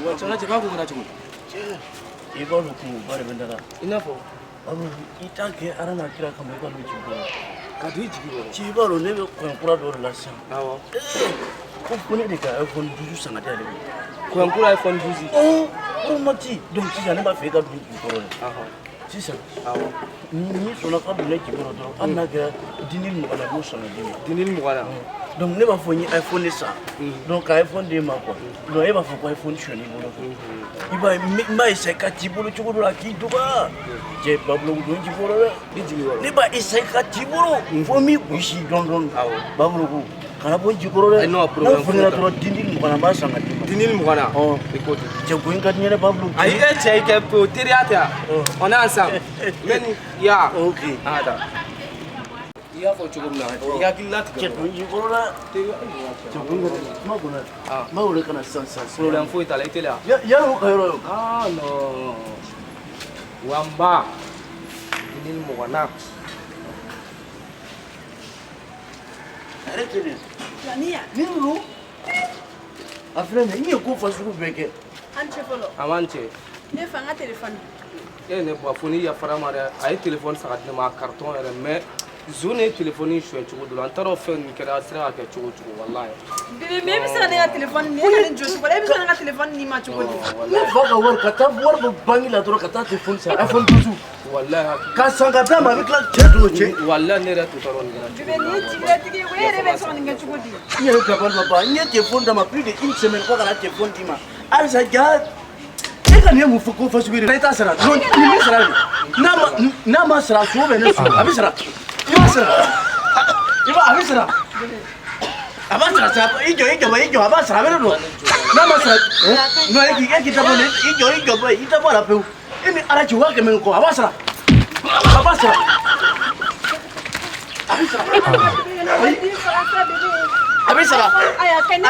Wa cɛ cɛ k'a ko kɛra cogo di? I b'a dɔn kungoba de bɛ n da la. I n'a fɔ? I t'a kɛ Ala n'a kira kama i ka don jigi kɔrɔ. Ka don i jigi kɔrɔ? Cɛ i b'a dɔn ne bɛ coin kura dɔ de la sisan. Awɔ. Ko fo ne de ka iPhone 12 san ka di ale ma. Coin kura iPhone 12? Ɔ, Pro Max. Donc sisan ne b'a fɛ i ka don i jigi kɔrɔ de. Sisan. Awɔ. N'i sɔnna ka don ne jigi kɔrɔ dɔrɔn, hali n'a kɛra dix mille mugan na, i b'o san ka di ma. Dix mille mugan na? Donc ne b'a fɔ n ye iPhone de san. Donc ka iPhone d'e ma quoi. Donc e b'a fɔ ko iPhone sonyɛn'i bolo. I b'a ye n b'a essayer ka t'i bolo cogo dɔ la k'i dɔgɔya. Cɛ Babuloku don jigi kɔrɔ dɛ. I jigi kɔrɔ. Ne b'a essayer ka t'i bolo. Fo n b'i gosi dɔɔni dɔɔni. Awɔ. Babuloku kana bɔ n jigi kɔrɔ dɛ. Ayi, non, problème N'a fɔra foyi t'a la. dɔrɔn dix mille mugan na n b'a san ka d'i ma. Dix mille mugan na? Ɔ. I ko ten. Cɛ ko in ka di n ye dɛ Babuloku. Ayi e cɛ i kɛ o teriya tɛ yan. On est ensemble. Mais ni ya. Ok. An ka taa. I y'a fɔ cogo min na, i hakili latigɛ. Cɛ don jigi kɔrɔ dɛ. Cɛ ko in ka di n ye. Kuma kɔnɔ. N b'a wele ka na sisan sisan. Problème foyi t'a la, i teliya. Yala o ka yɔrɔ ye o. Ah non. Wamba. Dix mille mugan na. A yɛrɛ tɛ nin. Filaniya. Nin ninnu. A filɛ nin ye, n ye ko fasugu bɛɛ kɛ. An cɛ fɔlɔ. A man cɛ. Ne fa n ka téléphone. E ne ba fo ni yafara ma dɛ. A ye téléphone san ka di ne ma a carton yɛrɛ mais zon ye téléphone suɲɛ cogo dɔ la n t'a dɔn fɛn nin kɛra a sera ka kɛ cogo o cogo walayi. Bébé mais e bɛ se ka ne ka téléphone ni e ka ne jɔ cogo la e bɛ se ka ne ka téléphone ni ma cogo di? Ne fa ka wari ka taa wari bɔ banque la dɔrɔn ka taa téléphone san iPhone 12. Walayi. K'a san ka d'a ma a bɛ tila cɛ don cɛ. Walayi ne yɛrɛ tun t'a dɔn nin kɛra cogo. Bébé nin ye jigilatigɛ ye ko e yɛrɛ bɛ se ka nin kɛ cogo di? N yɛrɛ dabali ma ban n ye téléphone d'a ma plus de une semaine ko ka na téléphone d'i ma halisa ja e ka nin ye mun fɔ ko fasugu ye i t'a sara non nin bɛ sara de n'a ma sara so bɛ ne so a bɛ sara i b'a sara i b'a a bɛ sara a b'a sara sa i jɔ i jɔ i jɔ a b'a sara a bɛ ne don n'a ma sara non e k'i dabɔ i jɔ i jɔ i dabɔ a la pewu e ni Ala cɛ 500 ni kɔ a b'a sara a b'a sara a bɛ sara. A bɛ sara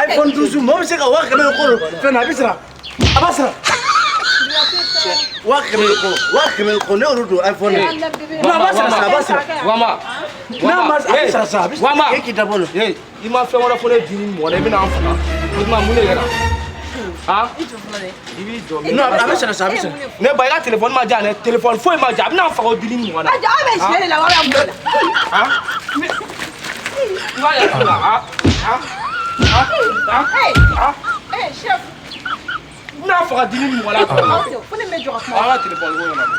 iPhone 12 mɔgɔ bɛ se ka 500 ni kɔ fɛn na a bɛ sara a b'a sara 500 ni kɔ 500 ni kɔ ne y'olu don iPhone na non a b'a sara sa a b'a sara Wama. n'a ma a bɛ sara sa a bɛ Wama. e k'i dabɔ la. I ma fɛn wɛrɛ fɔ ne dix mille mugan na i bɛna an faga o tuma mun de kɛra? Han? I jɔ fɔlɔ dɛ. I b'i jɔ. Non a bɛ sara sa a bɛ sara. Ne ba i ka téléphone ma diya dɛ téléphone foyi ma diya a bɛna an faga o dix mille mugan na. A jɔ aw bɛ sɛ de la wa aw bɛ mun de la? Han? I b'a yɛrɛ la han? Han? Han? Han? Eh chef. N bɛna faga dix mille mugan na. Aw tɛ fo ne bɛ jɔ ka kuma. An ka téléphone ko ɲɛnabɔ.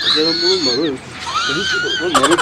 A kɛra n bolo malo ye. Malo.